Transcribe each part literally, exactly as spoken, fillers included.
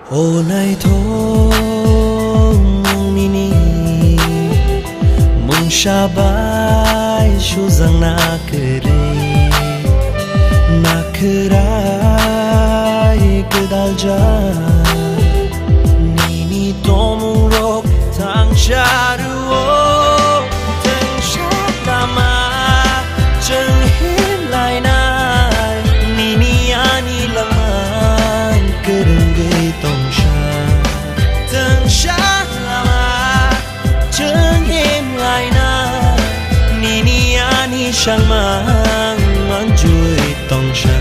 O naithok mung nini, mungsa bai sujak na kwrwi, na kwrai kwdaljak. Nini tongmung rok thangsa rwo, thangsa lama chwng himlainai. Nini ani langmang kwrwngwi tongsa, thangsa lama chwng himlainai. Nini ani sangmang manjui tongsa.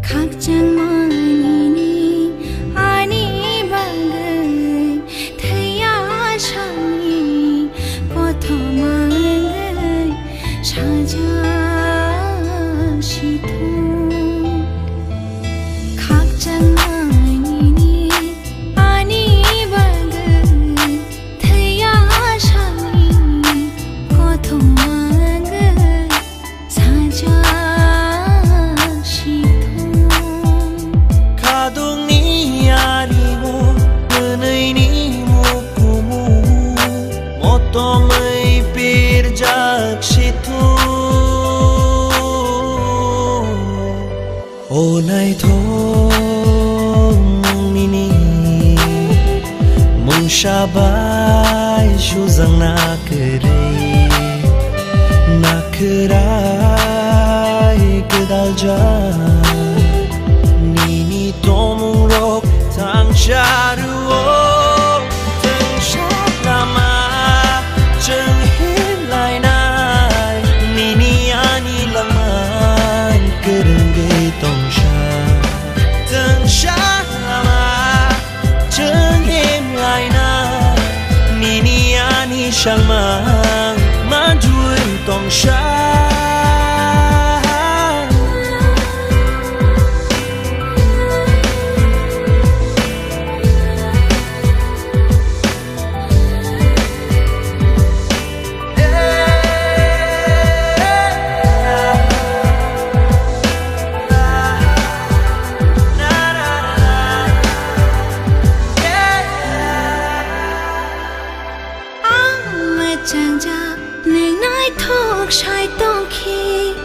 Khakchangma nini ani bagwi thwiya sani kothoma wngwi sajak sithung. Khakchangma nini ani bagwi thwiya sani kothoma wngwi sajak sithung. Khadungni ario mwnwini mukumu motomwi pirjak sithung. O naithok mung nini, mungsa bai sujak na kwrwi, na kwrai kwdaljak. Nini tongmung rok thangsa rwo, thangsa lama chwng himlainai. Nini ani langmang kwrwngwi tongsa, thangsa lama chwng himlainai. Nini ani sangmang manjui tongsa. Ang mwchangjak nwng naithok sai tongkhe,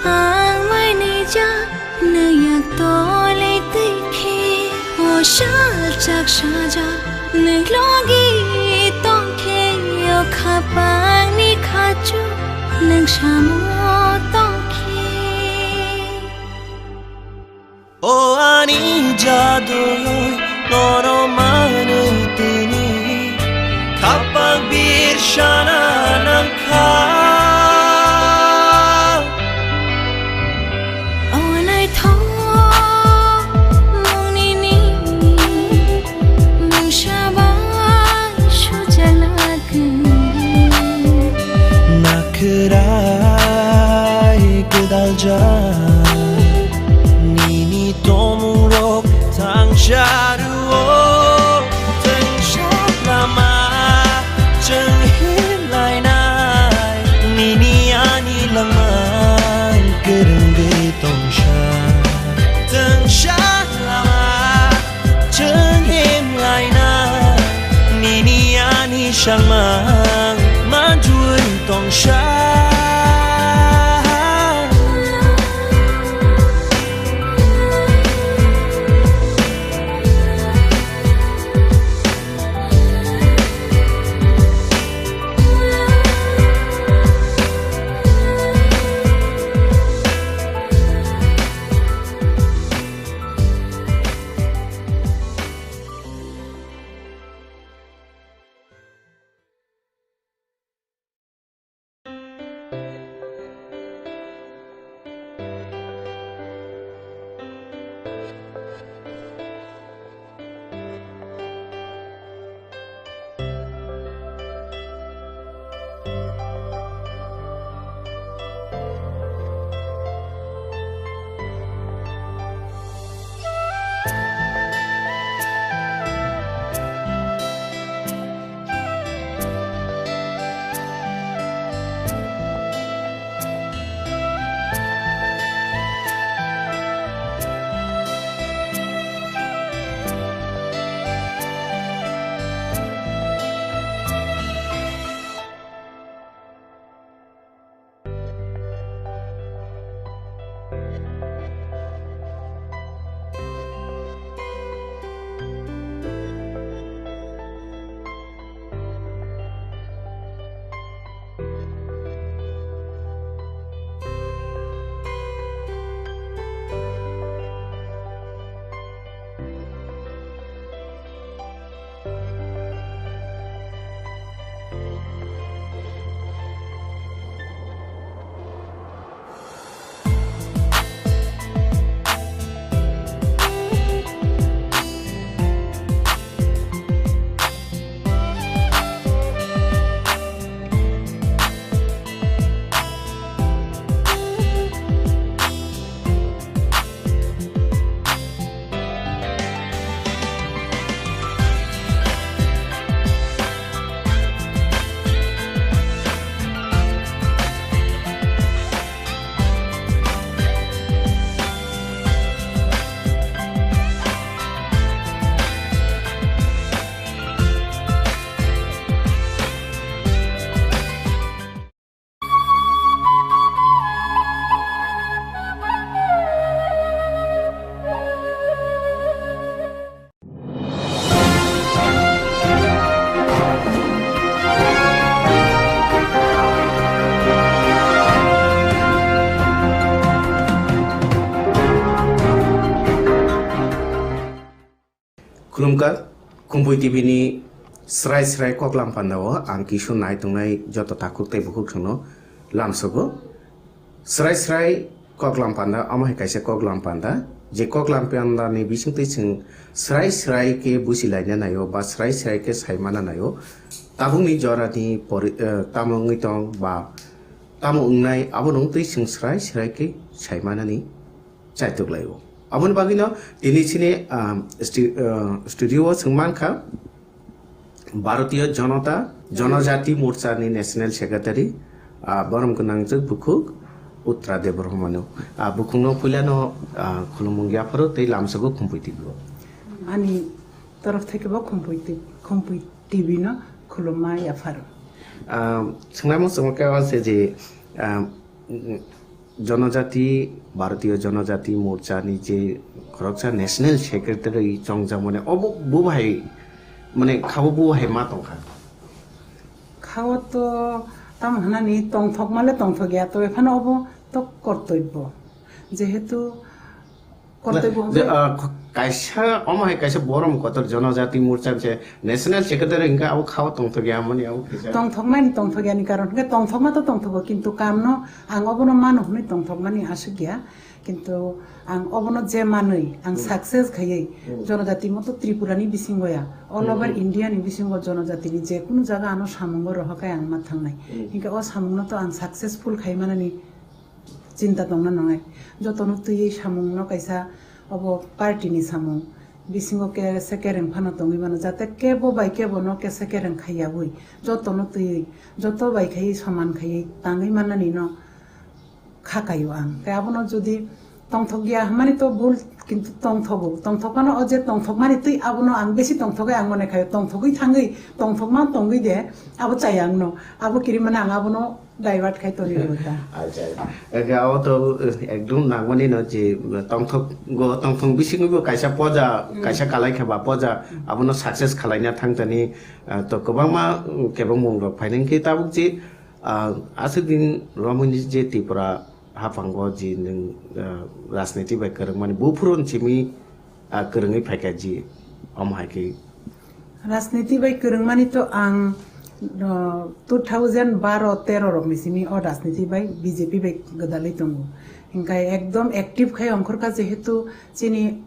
ang mainijak nwng yak tole twi khe, o salchak sajak nwng logi tongkhe, o khapangni khachu nwng samo tongkhe. O ani jaduyoi nono manwi tini khapang birsana nangkha. O naithok mung nini mungsa bai sujak na kwrwi, na kwrai kwdaljak. Nini tongmung rok thangsa rwo, thangsa lama chwng himlainai. Nini ani langmang kwrwngwi tongsa, thangsa lama chwng himlainai. Nini ani sangmang manjui tongsa. Khulumkar, Khumpui T V ni srai srai koklam panda o ang kisu nai tongnai joto takhuk tei bukhuk songno lamsogo. Srai srai koklam panda, omo hai kaisa koklam panda, je koklam panda ni bisingtwi chwng srai srai khe busi laina naio ba srai srai khe sai mana naio. Tabukni jora ni pori-, eh, tamo wngwi tong ba tamo wngnai, abono wngtwi chwng srai srai khe sai manani chaitok laio. Aboni bagwino tini chini, ah, stu-, ah, studio o chwng mankha Bharatiya Janata Janajati Morcha ni National Secretary, ah, borom gwnangjak bukhuk Uttara Debbarma no. Ah, bukhukno puilano, ah, khulumung yapharo tei lamsogo Khumpui T V o. Ani torof theke bo Khumpui T-, Khumpui T V no khulumma yapharo. Ah, swngnaimung swngma khe o se je, ah, Janajati, Bharatiya Janajati Morcha ni je khoroksa National Secretary chongjak mane, obo bo bahai, mane, khabo bo bahai ma tongkha. Khao to tamo hwnani tongthok male tongthok ya, to ephano obo to kortoibbo. Jehetu kortoibbo je, hwnwi ah, kaisa, omo hai kaisa borom kotor Janajati Morcha se National Secretary hwnkhe abo khao tongthok ya mani abo kisa. Tongthokmani tongthok yani karon hwnkhe tongthokma to tongthogo, kintu kamno ang obono mano hwnwi tongthokmani aswk ya, kintu ang obono je manwi ang Hmm. success khaiwi Hmm. Janajati moto Tripura ni bisingo ya, all Hmm. over India ni bisingo Janajati ni je kunu jaga ano samungo rohor khai ang ma thangnai. Hmm. Hinkhe o samungno to ang successful khai manani chinta tongna nangnai. Jotono twiwi samungno kaisa obo party ni samung. Bisingo kesa kereng phano tongwi mano, jate kebo bai kebo no kesa kereng khaiyawi. Jotono twiwi, joto bai khaiwi soman khaiwi tangwi mannani no kha kaio ang. Tei abono jodi tongthok ya hwnmani to bul, kintu tongthogo. Tongthok phano o je tongthok mani twi abono ang besi tongthok ang mone khaio. Tongthogwi thangwi, tongthokma tongwi de, abo chaya ang no. Abo kiri mano ang abono divert khai toni rwkha. Acha, acha. Eke, abo to, eh, ekdom nangmani no je tongthok go, tongthok bisingo bo kaisa poja, Hmm. kaisa kalai khe ba poja, Hmm. abono success khalaina thang tani, ah, to kwbangma, mm, kebengmung rok phainai khe tabuk je, ah, aswk din romwi ni je Tripura haphango je nwng, ah, rajniti bai kwrwngmani buphuru simi ah, kwrwngwi phaikha ji, omo hai khe. Rajniti bai kwrwngmani to ang, uh, two thousand baro tero rokni simi o rajniti bai B J P bai gwdalwi tongo. Hinkhe ekdom active khai ongkhorkha, jehetu chini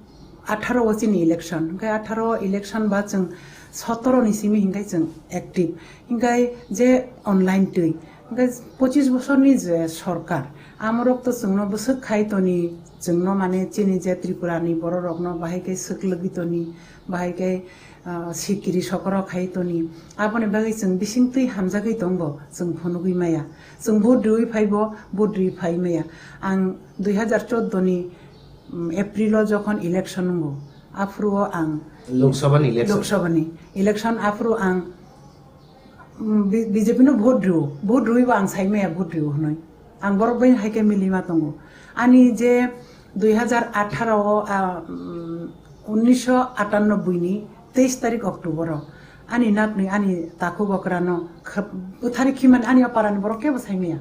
atharo o chini election. Hinkhe atharo election ba chwng sotoro ni simi hinkhe chwng active. Hinkhe je online twi. Hinkhe pochis bosorni je sorkar, amorok to chwngno bwswk khai toni, chwngno mane chini je Tripura ni borok rokno bahai khe swk lwgwi toni, bahai khe, ah, sikiri sokoro khai toni. Aboni bagwi chwng bising twi hamjagwi tongbo, chwng phunugwi maya. Chwng vote riwi phaibo, vote riwi phai maya. Ang dui hazar chordo ni, mm, April o jokhon election wngo, aphuru o ang Lok Sabha ni election. Lok Sabha ni election aphuru ang Mm, B-, B J P no vote rw, vote rwibo ang sai maya vote rw hwnwi. Ang borok bai hai khe milima tongo. Ani je dui hazar atharo o, ah, mm, unnisho atannobboi ni teis tarik October o ani nakni ani takhuk okrano khap-, bwthari khimani ani o parani borok kebo saimaya.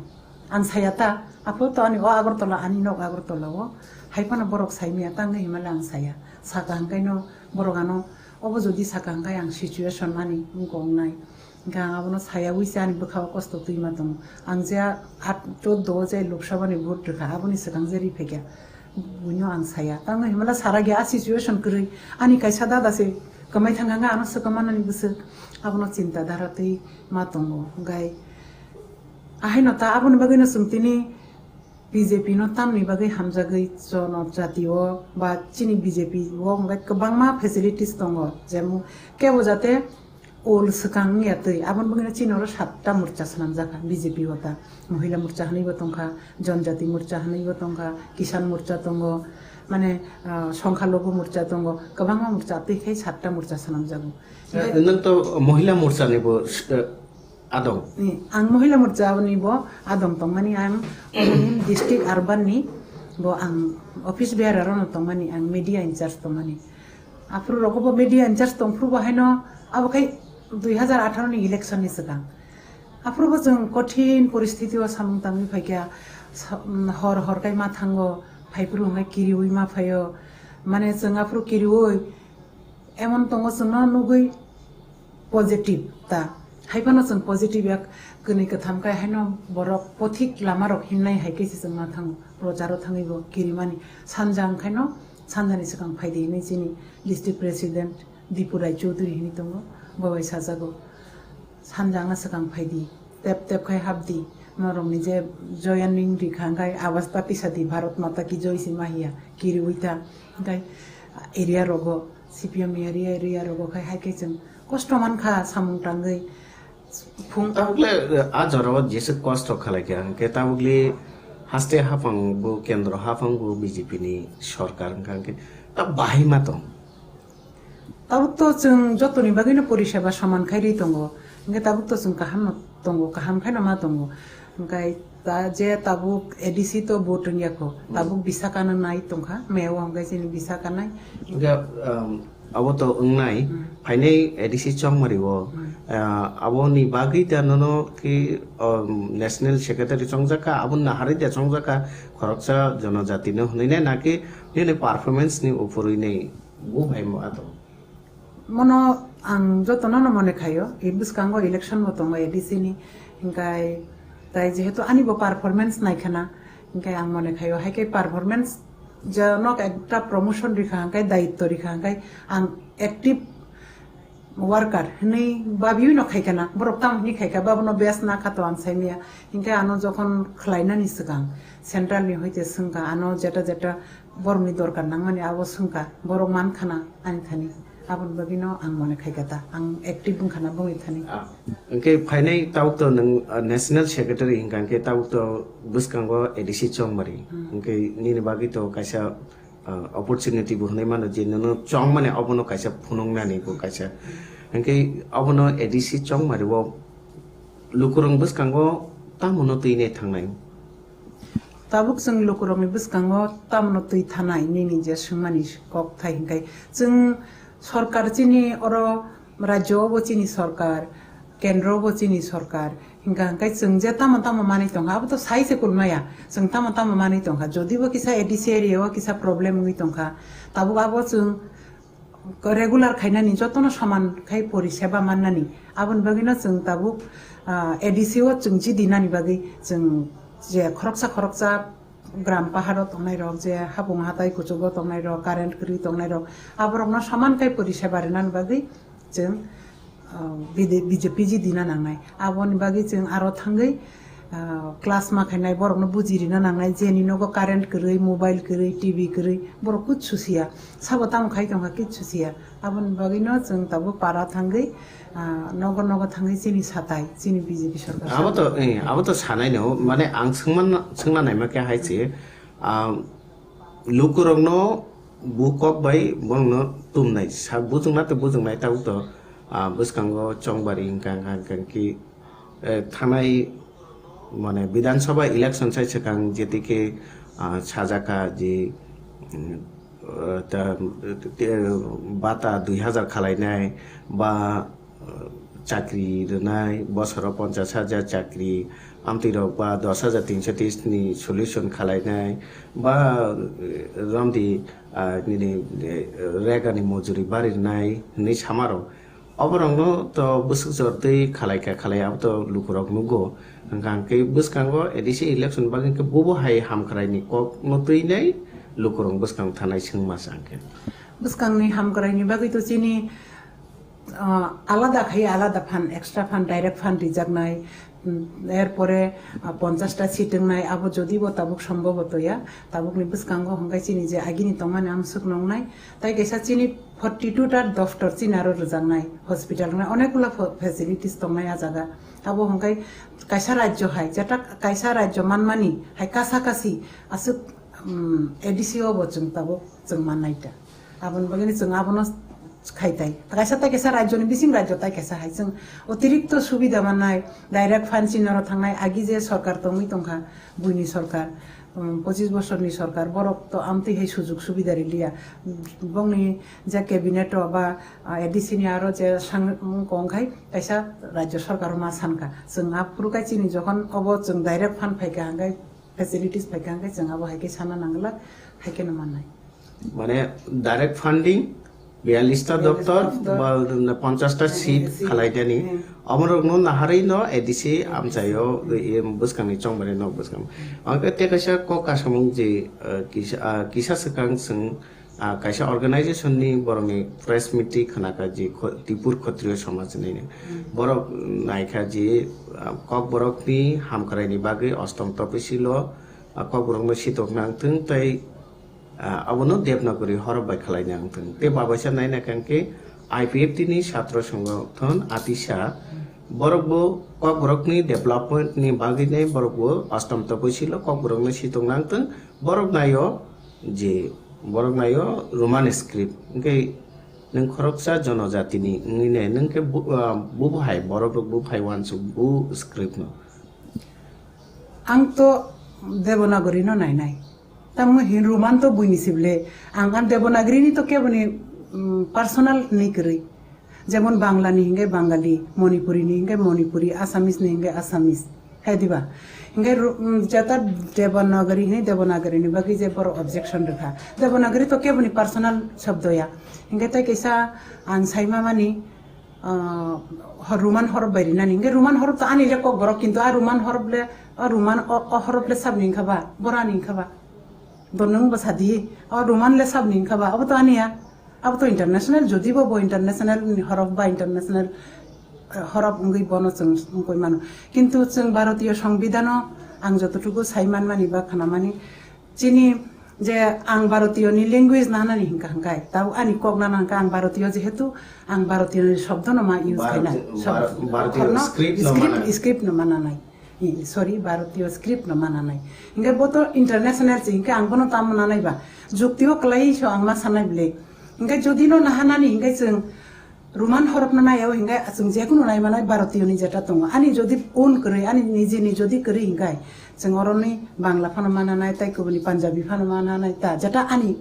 Ang saya ta, aphuru to ani o Agartala, ani nok Agartala o, hai phano borok saimaya, tangwi himale ang saya. Saka hwnkhaino borok ano, obo jodi saka hwnkhe ang situation ani wngkha wngnai. Hwnkhe ang abono sayawi se ani bwkha o kosto twi ma tongo. Ang je at choddo o je Lok Sabha ni vote rwkha, aboni swkang je ri phaikha, buino ang saya. Tamo himala sara gya a situation kwrwi. Ani kaisa dada se kwmai thang hwnkhe ano swkang manani bwswk. Abono chinta dhara twi ma tongo. Hwnkhe ahaino ta aboni bagwino chwng tini B J P no tamni bagwi hamjagwi jono jati o ba chini B J P o hwnkhe kwbangma facilities tongo. Jemon kebo jate ol swkang wngya twi, aboni bagwino chini oro satta morcha swnamjak kha B J P o ta. Mohila morcha hwnwibo tongkha, Janjati morcha hwnwibo tongkha, Kisan morcha tongo, mane, ah, Songkha Loghu morcha tongo, kwbangma morcha twi khai satta morcha swnamjago. Eh, nwng to Mohila morcha ni bo, eh, adong? Ni, ang Mohila morcha ni bo adong tongmani, ang District Urban ni bo ang office bearer no tongmani, ang media in charge tongmani. Aphuru rogo bo media in charge tongphuru bo haino abo khai dui hazar atharo ni election ni swkang. Aphuru bo chwng kothin poristiti o samung tangwi phaikha, sa-, mm, hor hor khai ma thango, phaiphuru hwnkhai kiriwi ma phaio. Mane chwng aphuru kiriwi emon tongo chwngno nugwi positive ta. Hai phano chwng positive yak kwnwi kwtham khai haino borok pothik lama rok hinnai hai khe se chwng ma thango. Procharo thangwi bo kirimani sanja wngkhaino sanjani swkang phaidi hinwi chini district president Dipu Rai Chowdhury hinwi tongo, bo bai sajago. Sanja wngna swkang phaidi, tep tep khai hapdi, norokni je joining rikha hwnkhe abasta tisadi Bharat Mata Ki Joi si mahiya, kiriwi ta, hwnkhe area rogo, C P M ni area, area rogo khai hai khe chwng kosto mankha samung tangwi. Phung tabukle, a jorao jesa kosto khalai kha, hwnkhe tabukle haste haphang bo, kendro haphang bo B J P ni sorkar wngkha, hwnkhe ta bahai ma tong. Tabuk to chwng jotoni bagwino poriseba soman khai ri tongo, hwnkhe tabuk to chwng kaham no tongo, kaham khaino ma tongo, hwnkhe ta je tabuk A D C to vote wngya kho, tabuk Visakha no nai tongkha, meo hwnkhe chini Visakha nai. Hwnkhe, um, abo to wngnai, phainai A D C Chongmari o, uh, aboni bagwi da nono ki, um, National Secretary chongjak kha, aboni naharwi da chongjak kha, khoroksa jonojati no hwnwi nai, naki nini performance ni uphurwi nai? Bo hai mo ato. Mono ang jotono no mone khaio, e bwskango election bo tongo A D C ni, hingkai tai jehetu ani bo performance naikhana, hingkai ang mone khaio, hai khe performance je nok ekta promotion rikha, hingkai daitto rikha, hingkai ang active worker hinwi babiui no khaikha na, borok tamo hinwi khaikha, babono best na kha to ang saimaya. Hinkhe ano jokhon khlainani swkang central ni hoite swngkha, ano jeta jeta borokni dorkar nangmani abo swngkha, borok mankha na ani thani, aboni bagwino ang mone khaikha ta, ang active wngkha na bongni thani. Ah, hwnkhe phainai tabuk to nwng, ah, national secretary hinkha, hwnkhe tabuk to bwskango A D C Chongmari, hwnkhe nini bagwi to kaisa ah, opportunity bo hwnwi mano je nono chongmani obono kaisa phunuknani bo kaisa. Hwnkhe obono A D C Chongmari o lukurok bwskango tamono twi nai thangnai? Tabuk chwng lukurokni bwskango tamono twi thanai nini je swngmani kok thai hwnkhe chwng sorkar chini oro rajyo obo chini sorkar, kendro bo chini sorkar, hingka hingkai chwng je tamo tamo manwi tongkha, abo to sai se kulmaya, chwng tamo tamo manwi tongkha, jodi bo kisa A D C area o kisa problem wngwi tongkha, tabuk abo chwng regular khainani jotono soman khai poriseba mannani, aboni bagwino chwng tabuk, ah, A D C o chwng jidi nani bagwi chwng je khoroksa khoroksa gram paharo tongnai rok, je hapung hatai kuchugo tongnai rok, current kwrwi tongnai rok, aborokno soman khai poriseba rwnani bagwi chwng, ah, B D, B J P ji dina nangnai. Aboni bagwi chwng aro thangwi, ah, class ma khainai, borokno buji rina nangnai, jeni nogo current kwrwi, mobile kwrwi, T V kwrwi, borok kuchu siya. Sabo tamo khai tongkha, kichu siya. Aboni bagwino chwng tabuk para thangwi, ah, nogo nogo thangwi chini satai, chini B J P sorkar. Abo to, eh, abo to sanai no, mane ang swngman, swngna naima khe hai se, ah, lukurokno bu kok bai borokno tumnai, sa bujwkna to bujwknai tabuk to, ah, bwskango Chongbari hingka hingka hingka ki, eh, thanai, mane, Bidhan Sabha election sai swkang, J T K ah, sajaka je, mm, ah, ta, te, bata dui hazar khalainai ba, ah, chakri rwnai, bosoro ponchas hajar chakri, amtwi rok ba dos hajar tinso tris ni solution khalainai ba, eh, romdi, ah, nini, eh, rega ni mojuri bari rwnai hinwi sama rok. Oborokno to bwswk jor twi khalai kha khalai abo to lukurok nugo. Hwnkha hwnkhe bwskango A D C election bagwi hwnkhe bobo hai hamkrai ni kok no twi nai lukurok bwskang thanai swngma sa hwnkhe. Bwskangni hamkrai ni bagwi to chini, ah, alada khai alada fund, extra fund, direct fund rijaknai, mm, erpore, ah, ponchas ta seat wngnai, abo jodi bo tabuk sombobo toya, tabukni bwskango hwnkhe chini je agini tongmani amswk nongnai, tai kaisa chini forty two ta doctor chini aro rwjaknai hospital wngnai, onekgula fo-, facilities tongnai a jaga. Abo hwnkhe kaisa rajyo hai, jeta kaisa rajyo manmani hai kasa kasi aswk, um, A D C o bo chwng tabuk chwng mannai ta. Aboni bagwino chwng abono khaitai. Kaisa tai kaisa rajyoni bising rajyo tai kaisa hai chwng otirikto subida mannai, direct fund chini oro thangnai, agi je sorkar tongwi tongkha, buini sorkar, um, pochis bosorni sorkar, borok to amtwi hai sujuk subida riliya. Bongni je cabinet o ba, ah, A D C ni aro je sang, um, kong khai kaisa rajyo sorkar o ma sanka. Chwng aphuru kai chini jokhon obo chwng direct fund phaikha hwnkhe, facilities phaikha hwnkhe chwng abo hai khe sana nangla, hai kheno mannai. Mane direct funding, biyallis ta biyallis ta doctor, doctor, ba ponchas ta seat, seat khalaidani. Hmm. Omorokno naharwi no A D C amchaio, hmm, bwskangni chongmani no bwskang. Angkhe tei kaisa kok kasamung je, ah, kisa, ah, kisa swkang chwng, ah, kaisa organization ni borokni press meet twi khwnakha je kho-, Tipur Khotriyo Samaj hinwi. Hmm. Borok naikha je, ah, Kokborokni hamkraini bagwi ostom topisilo, ah, Kokborokno sitok nangthwng tei, ah, abono Devanagari horop bai khlai nangthwng. Tei babaisa naina kangkhe I P F T ni Chhatro Songgothon Atisa, borok bo Kokborokni development ni bagwi nai borok bo ostom topisilo Kokborokno sitok nangthwng. Borok naio je, borok naio Roman script, hwnkhe nwng khoroksa jonojatini wngwi nai, nwng khe bu-, ah, bubo hai, borok rok bubo hai uansuk bu script no. Ang to Devanagari no nainai. Tamo hin Roman to buini sible. Ang, ang Devanagari ni to keboni, mm, personal ni kwrwi. Jemon Bangla ni hingke Bangali, Manipuri ni hingke Manipuri, Assamese ni hingke Assamese. Hai diba? Hingke ru-, mm, jeta Devanagari hini Devanagari ni bagwi je borok objection rwkha. Devanagari to keboni personal shobdo ya. Hingke tei kaisa ang saima mani, ah, hor-, Roman horop bai rinani. Hingke Roman horop to ani le kokborok, kintu a Roman horop le, a Roman o, o horop le sabni wngkha ba? Borok ani wngkha ba? Bo nwng bo sadi, o Roman le sabni wngkha ba? Abo to ani ya. Abo to international, jodi bo, bo international ni horop ba international, eh, horop wngwi bono chwng wngwi mano. Kintu chwng Bharatiyo Songbidhano ang jototuku sai manmani ba khnamani, chini je ang Bharatiyo ni language nanani hingka hingkai, tabo ani kok nana hingka ang Bharatiyo, jehetu ang Bharatiyo ni shobdo no ma use khainai. Bharati-, Shobdo, Bhar-, Bharatiyo no, script no script, manai. Script no mananai. I, sorry, Bharatiyo script no mananai. Hingke bo to international se, hingke ang bono tamo nanai ba. Jukti o kwlai so ang ma sanai bile. Hingke jodi no nahanani hingke chwng Roman horop no nai o hingke chwng jekunu nai manai Bharatiyo ni jeta tongo. Ani jodi own kwrwi, ani niji ni jodi kwrwi hingke chwng oroni Bangla phano mananai, tai kubuni Punjabi phano mananai ta. Jeta ani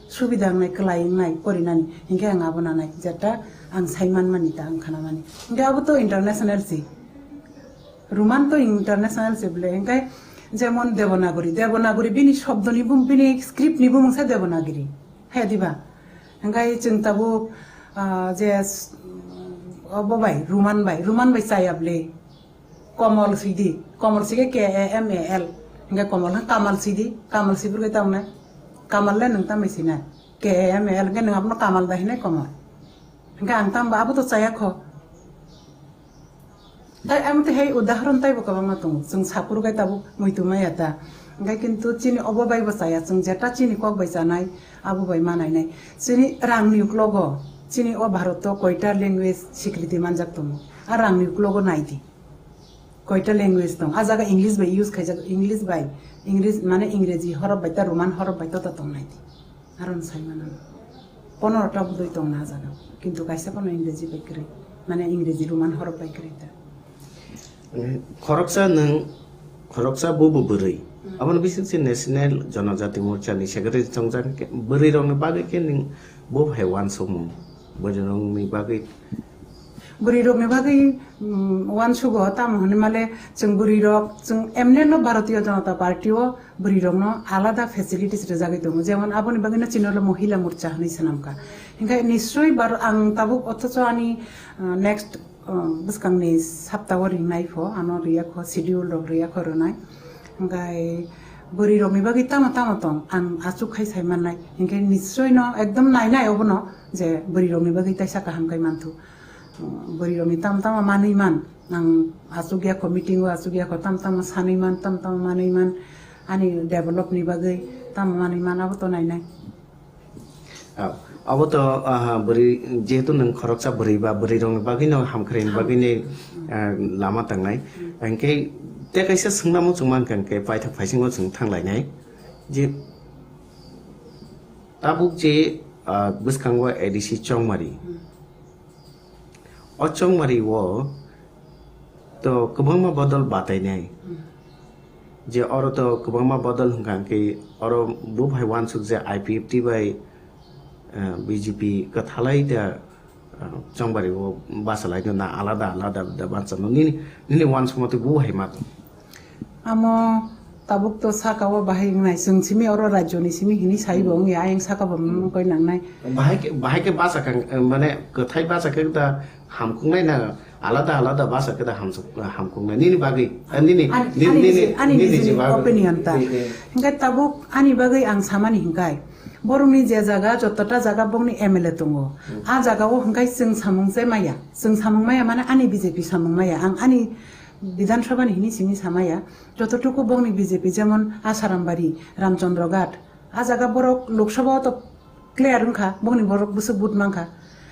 subida wngnai, kwlai wngnai porinani, hingke ang abo nanai, jeta ang sai manmani ta, ang khanamani. Hingke abo to international se. Roman to international se bole, hingke jemon Devanagari, Devanagari bini shobdo ni bum-, bini script ni bumung se Devanagari. He diba? Hingke chwng tabuk, ah, je s-, obo bai, Roman bai, Roman bai chaya bole. Komol sidi, Komol sige K A M A L. Hingke Komol hwn Kamal sidi, Kamal sibur ke tamne. Kamal le nung tamai sina. K A M A L hingke nung abono Kamal da hinai Komol. Hingke ang tamba abo to chaya kho. Tai ang te hei udahoron taibo kwbangma tongo. Chwng sapur gai tabuk muitu maya ta. Hingke kintu chini obo bai bo chaya. Chwng jeta chini kok bai chanai, abo bai manai nai. Chini rang ni uklogo, chini o Bharat o koita language sikriti manjak tongo. A rang ni uklogo nai di. Koita language tong? A jaga English bai use khaijak, English bai, English mane Ingreji horop bai ta, Roman horop bai tota tong nai di. Aron sai mano. Ponorota budui tong na jaga. Kintu kaisa pono Ingreji bai kwrwi. Mane Ingreji Roman horop bai kwrwi ta. Khoroksa nwng, khoroksa bubu bwrwi. Aboni bisingtwi National Janajati Morcha ni secretary chongjak khe bwrwi rokni bagwi khe ning bo hai uansukmung bwrwi rokni bagwi? Bwrwi rokni bagwi, mm, uansugo, tamo hwnwi male chwng bwrwi rok, chwng M N L no Bharatiya Janata Party o bwrwi rokno alada facilities rwjagwi tongo, jemon aboni bagwino chini ulo Mohila Morcha hwnwi swnamkha. Hinkhe nisoi bar ang tabuk othocho ani, uh, next, uh, bwskangni saptao ringnai pho, ano riyakho, schedule rok riyakho rwnai. Hinkhe bwrwi rokni bagwi tamo tamo tong ang achuk khai sai mannai, hinkhe nisoi no ekdom nainai obono je bwrwi rokni bagwi taisa kaham khai manthu. Bwrwi rokni tamo tamo manwi man, ang achukya kho, meeting o achukya kho, tamo tamo sanwi man, tamo tamo manwi man, ani develop ni bagwi tamo manwi man, abo to nainai. Ah, abo to, ah, bwrwi, jehetu nwng khoroksa bwrwi ba bwrwi rokni bagwi no hamkrai ni bagwi ni, ah, lama tangnai. Hinkhe tei kaisa swngna muchung mankha hinkhe paithak phaisingo chwng thanglainai je tabuk je, ah, bwskango A D C Chongmari. O chongmari o to kwbangma bodol batainai. Hmm. Je oro to kwbangma bodol hwnkha hwnkhe oro bo hai uansuk je I P F T bai, eh, B J P kwthalai da, eh, chongmari o bachalaino na alada alada da bachano nini, nini uansukma twi bo hai ma tong? Amo tabuk to saka o bahai wngnai, chwng simi oro rajyo ni simi hini sai bo wngya, ayang saka bo mung koi nangnai. Bahai khe, bahai khe basa khe, eh, mane kwthai basa khe da hamkuknai na alada alada basa khe da hamsuk-, hamkuknai nini bagwi, eh, nini, ani, nini, ani nini, niji, ani nini niji niji bagwi. Opinion ta. Eh, eh. Hinkhe tabuk ani bagwi ang samani hinkai. Borokni je jaga, jotota jaga bokni M L A tongo. Hmm. A jaga o hinkai chwng samung se maya. Chwng samung maya mane ani B J P samung maya. Ang ani Bidhan Sabha ni hini simi samaya. Jototuku bokni B J P, jemon Asarambari, Ramchandra Ghat, a jaga borok Lok Sabha o to clear wngkha, bokni borok bwswk vote mankha,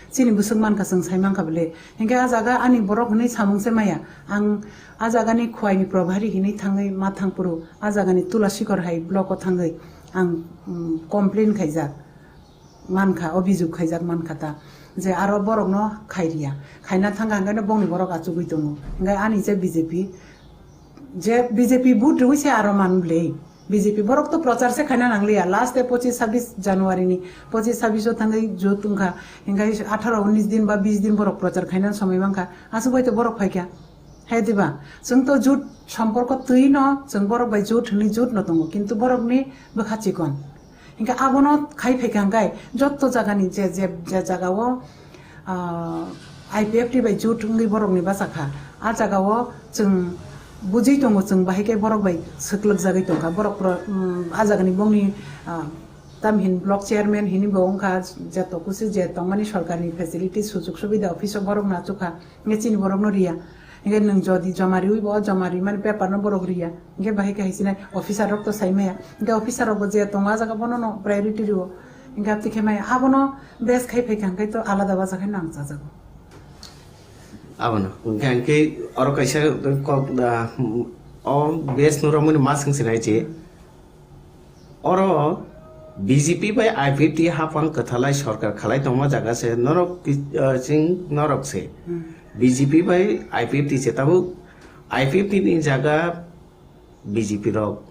chini bwswk mankha, chwng sai mankha bwle. Hinkhe a jaga ani borok hwnwi samung se maya. Ang a jagani Khowai ni Probhari hwnwi thangwi ma thangphuru, a jagani Tulasikor hai block o thangwi ang, mm, complain khaijak. Mankha, obhijog khaijak mankha ta, je aro borokno khairiya, khaina thangkha, hwnkhe no bongni borok achugwi tongo, hwnkhe ani je B J P, je B J P vote rwui se aro man bwle. B J P borok to prochar se khaina nangliya, last e pochis sabis January ni, pochis sabis o thangwi jot wngkha, hwnkhe atharo unis din ba bis din borok prochar khaina somoi mankha, aswk bai to borok phaikha. Hai diba, chwng to jut somporko twi no, chwng borok bai jut hwnwi jut no tongo, kintu borokni bwkha chikon. Hinkhe abono khai phaikha hinkhe jotto jagani je, je, je jagao, ah, I P F T bai jut wngwi borokni bachakha, a jagao chwng bujui tongo, chwng bahai khe borok bai swklwkjagwi tongkha. Borok pro-, um, a jagani bongni, ah, tamhin block chairman hini bo wngkha, je tokusi je tongmani sorkarni facility sujog subida office o borok no achukha, hinkhe chini borok no riya. Hinkhe nwng jodi joma riwi bo, joma rimani paper no borok riya. Hinkhe bahai khe hai sinai officer rok to sai maya. Hinkhe officer rok bo je tongo a jaga bono no priority rio. Hinkhe aboni khe maya abono base khai phaikha hinkhe to alada baja khai nang chajago. Abono. Hinkhe, hinkhe oro kaisa kok da, o base no romani ma swng sinai je. Oro B J P bai I P F T hapang kwthalai sorkar khalai tongma jaga se norok ki-, ah, chwng norok se. Hmm. B J P bai I P F T se tabuk I P F T ni jaga B J P rok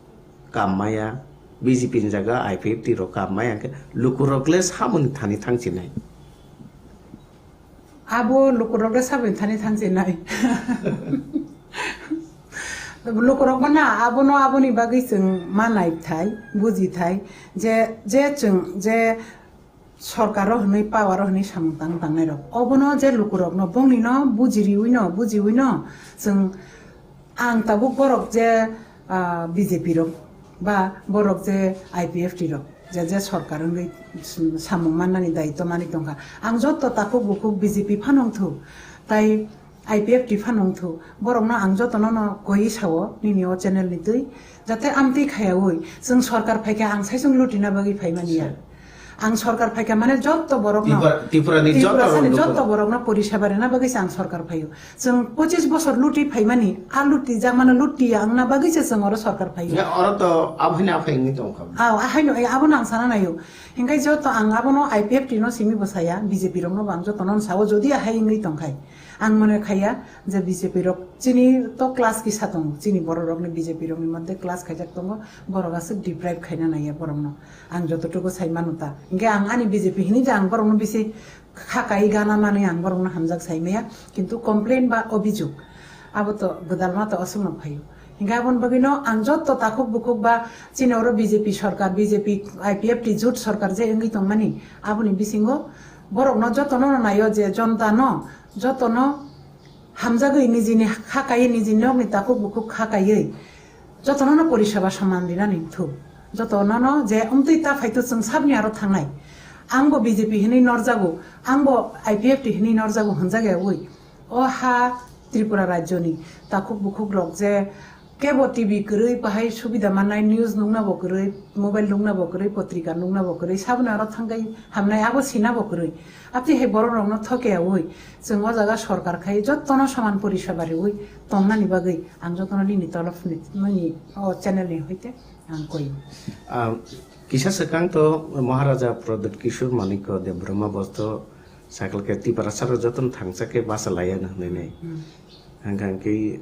kam maya, B J P ni jaga I P F T rok kam maya khe lukurok le samoni thani thangchinai. Abo lukurok le saboni thani thangchinai. Lukurok mana abono aboni bagwi chwng ma naithai, bujithai, je, je chwng, je sorkaro hwnwi, power-o hwnwi samung tang tangnai rok. Obono je lukurokno, bongni no bujiriwi no, bujiwi no, chwng ang tabuk borok je, ah, B J P rok ba borok je I P F T rok, je, je sorkar wngwi samung mannani daitw manwi tongkha. Ang jotto takhuk bukhuk B J P phano wngthu, tai I P F T phano wngthu, borokno ang jotono no koi sao nini o channel ni twi, jate amtwi khayaui chwng sorkar phaikha ang saichung lutina bagwi phaimani ya. Ang sorkar phaikha mane jotto borokno, Tripura, Tripura ni jotto Tripura sani rok jotto borokno poriseba rina bagwi se ang sorkar phaio. Chwng pochis bosor luti phaimani, a luti jak mano luti ya wngna bagwi se chwng oro sorkar phaio. Ya, oro to abohini aphai wngwi tongkha. Aw, ahaino, eh, abono ang sana naio. Hinkhe joto ang abono I P F T no simi bwsaya, B J P rokno bo ang jotono sao, jodi ahai wngwi tongkhai. Ang mone khaiya je B J P rok chini to class kisa tongo, chini borok rokni B J P rokni moddhe class khaijak tongo, borok aswk deprive khaina naiya borokno. Ang jototuku sai mano ta. Hinkhe ang ani B J P hini je ang borokno bisi kha kai gana manwi ang borokno hamjak sai maya, kintu complain ba obhijog abo to gwdalma to aswkno phaio. Hinkhe aboni bagwino ang jotto takhuk bukhuk ba chini oro B J P sorkar, B J P I P F T jut sorkar je wngwi tongmani, aboni bisingo borokno jotono naio je jonta no jotono hamjagwi nijini kha kaiwi nijini nokni takhuk bukhuk kha kaiwi jotono no poriseba saman rinani thuk. Jotono no je umtwi ta phaitu chwng sabni aro thangnai. Angbo B J P hinwi norjago, angbo I P F T hinwi norjago hwnjak yawi. O ha Tripura rajyoni takhuk bukhuk rok je kebo T V kwrwi bahai subida mannai, news nukna bo kwrwi, mobile nukna bo kwrwi, potrika nukna bo kwrwi, saboni aro thangwi hamnai abo sina bo kwrwi. Abtwi hai borok rokno thoke yawi chwng o jaga sorkar khai jottono saman poriseba riwi tongnani bagwi ang jotono nini tolop ni, nini o channel ni hoite ang koi. Ah, kisa swkang to Maharaja Pradyut Kishore Manikya Debbarma bosto sakal khe Tiprasa rok jotono thangsa khe basa laiya na hwnwi nai. Hmm. Hangkha hwnkhe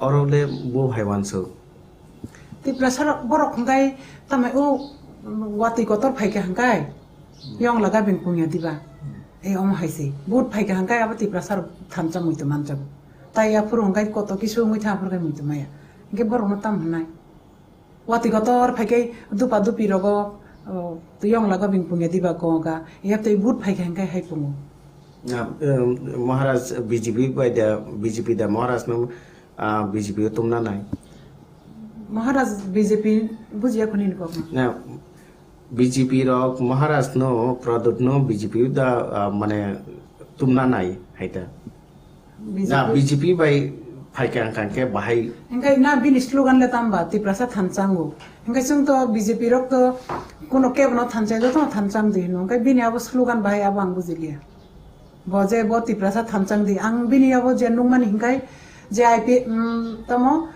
oro le bo hai wansuk. Tiprasa rok borok hwnkhe tamai o watwi kotor phaikha hwnkhe yong laga beng pungya diba. E omo hai se. Vote phaikha hwnkhe abo Tiprasa rok thansa muitu manjago. Tai aphuru hwnkhe koto kisu wngwi tha aphuru khe muitu maya. Hwnkhe borokno tam hwnai. Watwi kotor phaikhe dupa dupi rogo, o, yong laga beng pungya diba koga. Yaptwi vote phaikha hwnkhe hai pungo. Na, em, Maharaj B J P bai da, B J P da Maharaj no, ah, B J P o tumna nai. Maharaj B J P bujiya khoni ni kokno. Na, B J P rok Maharaj no, Pradyut no B J P da, ah, mane tumna nai hai da. Na, B J P. B J P bai phaikha hwnkha khe bahai. Hwnkhe na bini slogan le tamba Tiprasa thanchango. Hwnkhe chwng to B J P rok to kuno kebo no thanchai, joto no thancham di hino. Hwnkhe bini abo slogan bahai abo ang bujiliya. Bo je bo Tiprasa thanchang di. Ang bini abo je nukmani hwnkhe je I P, mm, tamo,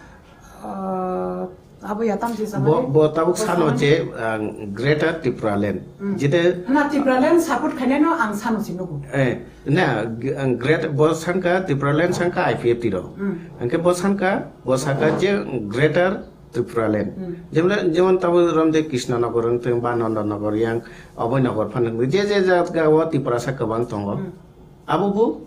ah, abo ya tam je Bo, samani. Bo tabuk Bo sano samani. Je, ah, Greater Tipraland. Mm. Jete Na Tipraland support khainai no ang sano si nugo. Eh, na, g-, ang Great, bo sangka Tipraland sangka I P F T rok. Mm. Hwnkhe bo sangka, bo sangka je Greater Tipraland. Hmm. Jemon, jemon tabo Ramdev Krishna Nagar wngthung ba Nanda Nagar yang Abhay Nagar phano wngwi je je jaga o Tiprasa kwbang tongo. Hmm. Abo bo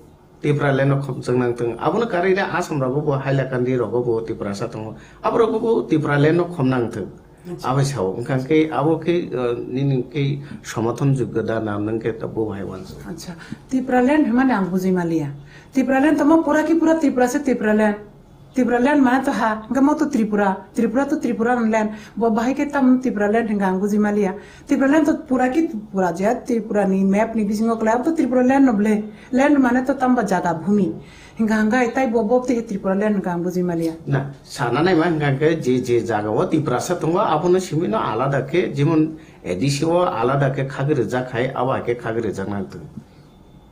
Tipraland no khomchang nangthung. Abono karwi de Assam rogo bo Hailakandi rogo bo Tiprasa tongo. Abo rogo bo Tipraland no khom nangthung. Acha. Abo sao. Wngkha khe abo khe, uh, nini khe somothon jogyo da na nang khe bo hai wansa. Acha. Tipraland hwnmani ang bujui maliya. Tipraland tamo pura ki pura Tiprasa Tipraland. Tipraland mane to ha, hwnkhe mo to Tripura, Tripura to Tripura ni land, bo bahai khe tam Tipraland hwnkha ang buji maliya. Tipraland to pura ki pura je Tripura ni map ni bisingo kwlai, abo to Tripura land no ble, land mane to tamba jaga bhumi. Hwnkha hwnkhe tai bo bo tei Tripura land hwnkha ang buji maliya. Na, sana nai ma hwnkha khe je je jaga o Tiprasa tongo, abono simi no alada khe, jemon A D C o alada khe khagwi rijak hai, abo hai khe khagwi rijak nang tong.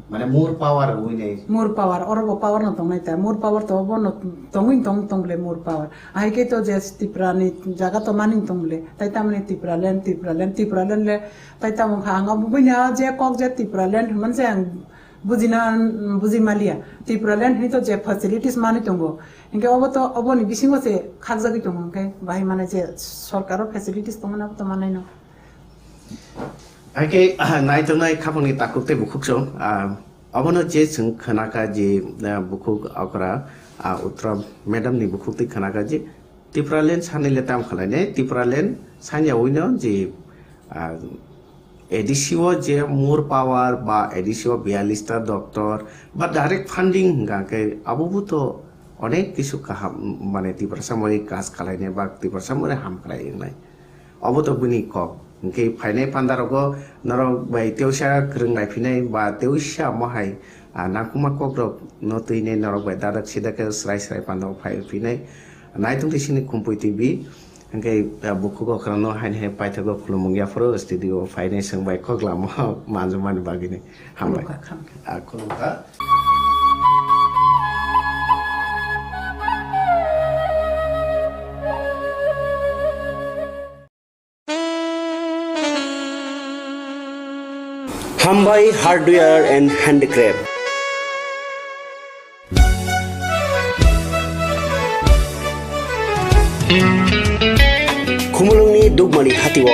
Mane more power wngwi nai. More power, oro bo power no tongnai ta. More power to bo no tongwi tong tong ble more power. Ahai khe to je Tripura ni jaga to mani tong ble. Tai tamni Tripura land, Tripura land, Tripura land le tai tamo kha ang abo buina je kok je Tripura land hwnman se ang bujina, buji maliya. Tripura land hini to je facilities mani tongo. Hinkhe obo to obo ni bisingo se khakjagwi tongo hinkhe bahai mane je sorkar o facilities tongmani abo to manai no. Haikhe, ah, naitongnai khapangni takhuk tei bukhuk song, ah, abono je chwng khnakha je, ah, bukhuk okra, ah, Uttara madam ni bukhuk tei khnakha je Tipraland sanile tam khlainai, Tipraland sanya wino je, ah, A D C o je more power ba A D C o biyalista doctor ba direct funding hwnkha khe abo bo to onek kisu kaham mane Tiprasa mori kaj khlainai ba Tiprasa mori ham khlai wngnai. Obo to bini kok. Hwnkhe phainai panda rogo norok bai teusa kwrwng lai phinai ba teusa mohai, ah, nangkukma kok rok no twinai norok bai dadak sidak khe srai srai panda o phai phinai. Naitung twi sini Khumpui T V. Hwnkhe, ah, bukhuk okra no haini hai paithago khulumung yaphuru studio o phainai swng bai kok lama manjak mani bagwi ni. Hambai. Khulumkha, khulumkha. Ah, khulumkha. Hambai Hardware and Handicraft. Khumulwngni Dukmali hatio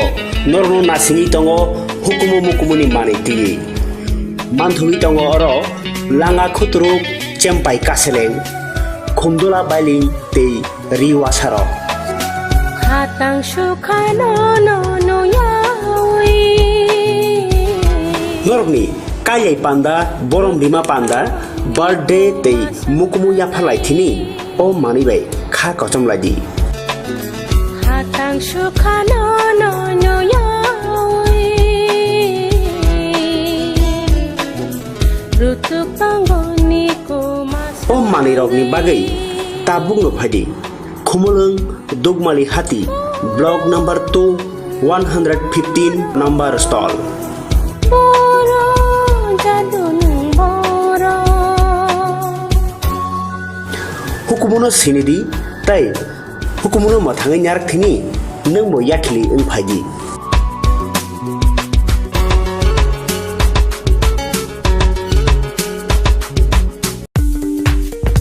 norokno nasingwi tongo hukumu mukumuni manwi twiwi. Manthogwi tongo oro langa khuturuk, chempai kaseleng, khumdula bailing tei ri wasarok. Hatang sukhano no nuyawi. Norokni kailai panda, borom rima panda, birthday tei mukumu yapharlai thini o manwi bai kha kochom lai di. Hatang sukhano no nuyawi. Rutuk tongo ni kuma. O manwi rokni bagwi tabukno phaidi. Khumulwng Dukmali hati, block number two, one hundred fifteen number stall. Boro jadunung boro. Hukumuno sinidi tei hukumuno mwthangwi narak thini nwngbo yakhili wng phaidi.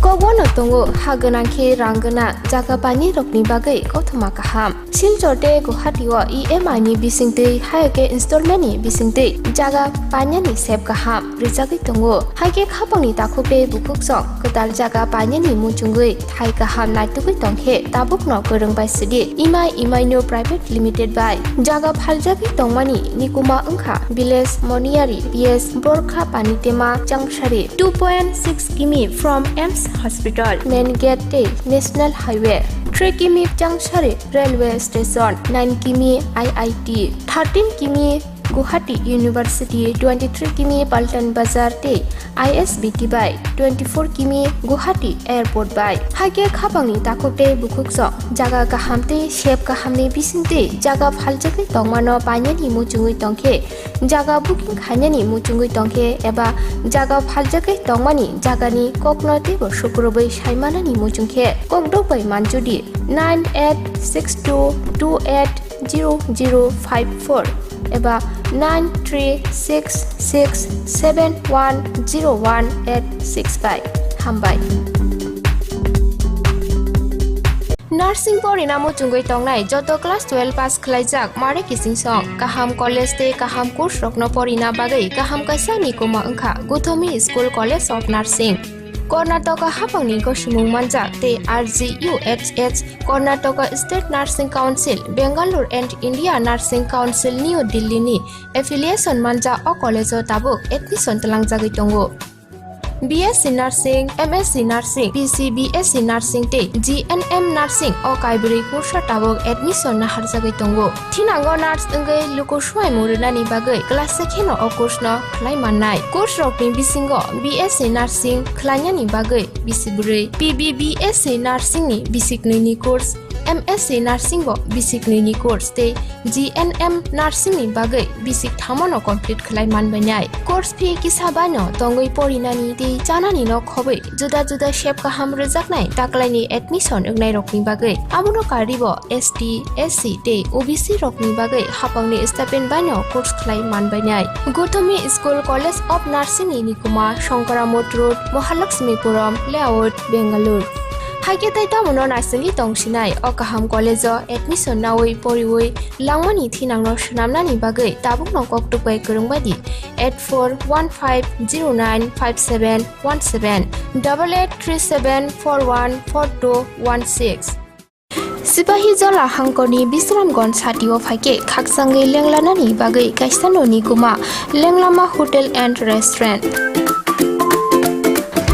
Kokbono tongo ha gwnang khe rang gwnang jaga painai rokni bagwi kothoma kaham. Silchar tei Guwahati o E M I ni bisingtwi hai khe installment ni bisingtwi jaga painani sep kaham rwjagwi tongo. Hai khe khapangni takhuk tei bukhuk song kwtal jaga painani muchungwi thai kaham naitugwi tongkhe tabukno kwrwng bai sidi Imai Imaino Private Limited bai jaga phaljagwi tongmani nikuma wngkha Village Moniyari P S Borkha Panitema Changsari two point six kimi from AIIMS Hospital main gate tei National Highway, three kimi Changsari Railway Station, nine kimi I I T, thirteen kimi Guwahati University, twenty-three kimi Paltan Bazar tei I S B T bai, twenty-four kimi Guwahati Airport bai. Hai khe khapangni takhuk tei bukhuk song jaga kaham tei sep kahamni bisingtwi jaga phaljagwi tongmano painani muchungwi tongkhe, jaga booking khainani muchungwi tongkhe eba jaga phaljagwi tongmani jagani kokno teibo sukrubwi saimanani muchungkhe kokdok bai manjudi nine eight six two two eight zero zero five four eba nine three six six seven one zero one eight six bai. Hambai. Nursing porina muchungwi tongnai joto class twelve pass khlaijak mare kising song kaham college tei kaham course rokno porina bagwi kaham kaisa nikuma wngkha Guthomi School College of Nursing. Karnataka hapangni gosimung manjak tei R G U H H, Karnataka State Nursing Council, Bangalore and India Nursing Council, New Delhi ni affiliation manjak o college o tabuk admission twlangjagwi tongo. B S C Nursing, M S C Nursing, B C B S C Nursing tei G N M Nursing o kaibrwi course o tabuk admission naharjagwi tongo. Thinango nurse wngwi luku swimung rwnani bagwi class se kheno o course no khlai mannai. Course rokni bisingo B S C Nursing khlainani bagwi bisi bwrwi, P B B S C Nursing ni bisi knwi ni course, M S C Nursing bo bisi knwi ni course tei G N M Nursing ni bagwi bisi thamano complete khlai manbainai. Course fee kisa baino tongwi porinani tei chanani no khobwi juda juda sep kaham rwjaknai taklaini admission wngnairokni bagwi. Abono karwibo S T, S C tei O B C rokni bagwi hapangni stipend baino course khlai manbainai. Guthomi School College of Nursing ni nikuma Shankaramot Road, Mahalakshmipuram Layout, Bangalore. Haikhe tei tamono naisingwi tongsinai o kaham college o admission nawi poriwi langmani thinangno swnamnani bagwi tabukno kokduk bai kwrwng bai di eight four one five zero nine five seven one seven, double eight three seven four one four two one six. Sipahijola hangkorni Bisramganj satio phaikhe khakchangwi lenglanani bagwi kaisa noni kuma Lenglama Hotel and Restaurant.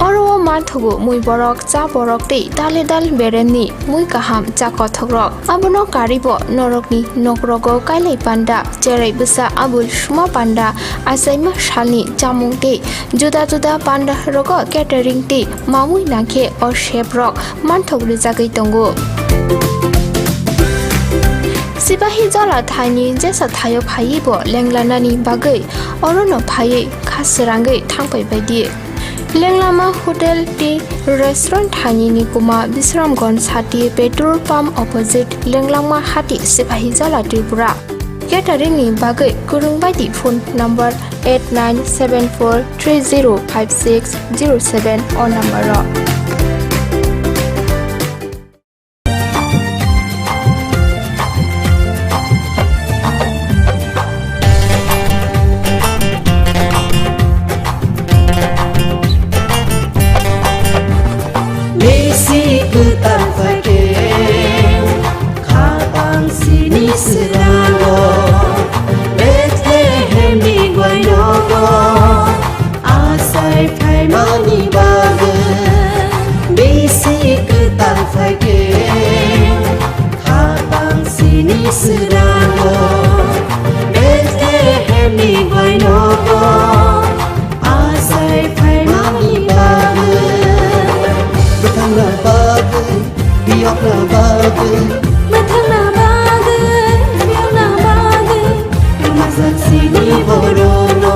Oro o manthogo mui borok, cha borok tei dale dal beremni mui kaham cha kothokrok. Abono karwibo norokni nokrogo kailai panda, cherai bwsa abul suma panda, achaima salni chamung tei juda juda panda rogo catering tei mamui nangkhe o seprok manthok rwjagwi tongo. Sipahijola thaini jesa thaio phaiwi bo lenglanani bagwi orono phaiwi kha srangwi thangpai baidi. Lenglama Hotel tei Restaurant thaini nikuma Bisramganj sati petrol pump opposite Lenglama hati Sipahijola Tripura. Catering ni bagwi kwrwng bai di phone number eight nine seven four three zero five six zero seven o number o. Swnamwi Bethlehemni bainogo achai phaimani bagwi. Bwthangna bagwi, biyokna bagwi. Bwthangna bagwi, biyokna bagwi. Rwmajak sini borokno,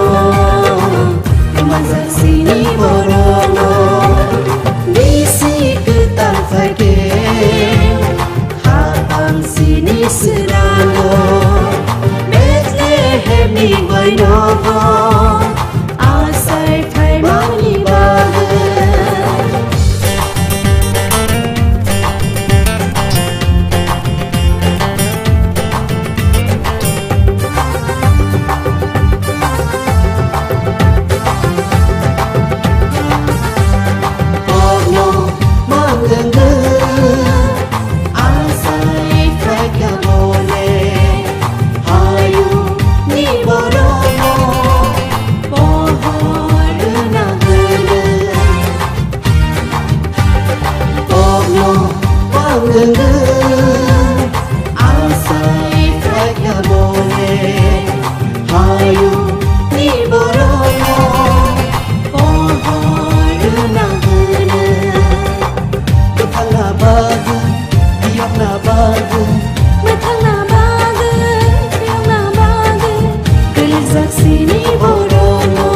rwmajak sini borokno. Bisi kwtal phaikhe, Khapang sini swnamwi Bethlehemni bainogo achai phaimani bagwi. Kokno manglangwi achai khlaikha bole, hayungni borokno pohor rwna hwnwi. Kokno manglangwi achai khlaikha bole, hayungni borokno pohor rwna hwnwi. Bwthangna bagwi, biyokna bagwi. Bwthangna bagwi, biyokna bagwi. Kwlwkjak sini borokno,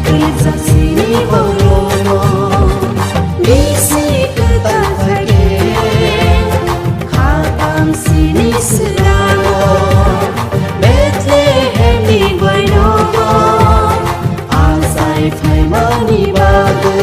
kwlwkjak sini borokno. Bisi kwtal phaikhe, khapang sini swnamwi Bethlehemni bainogo achai phaimani bagwi.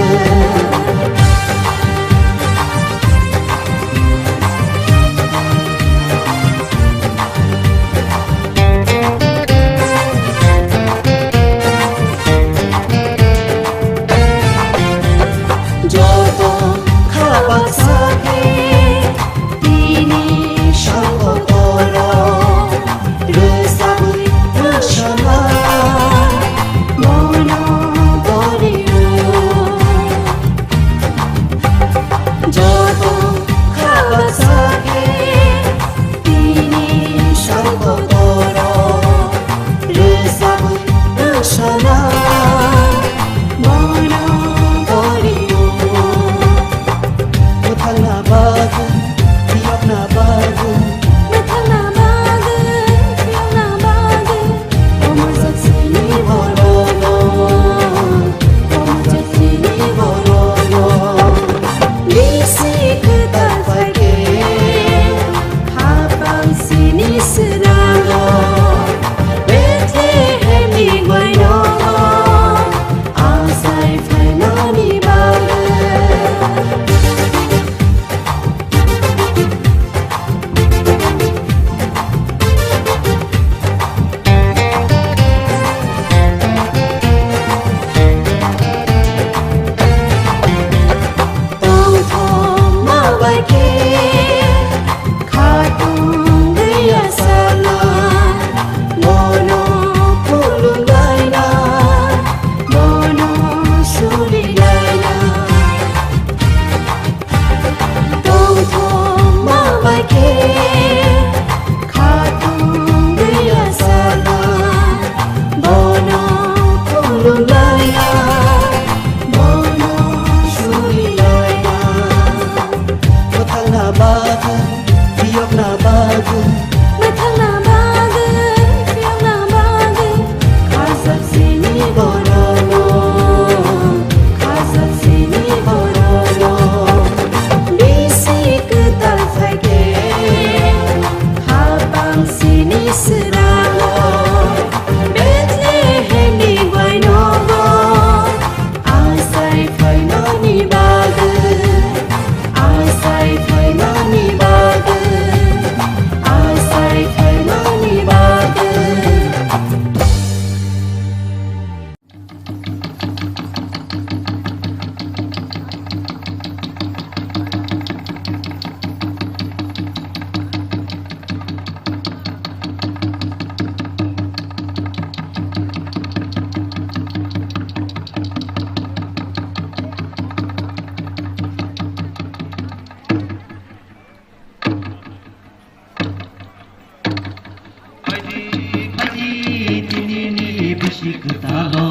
Bisi kwtalo,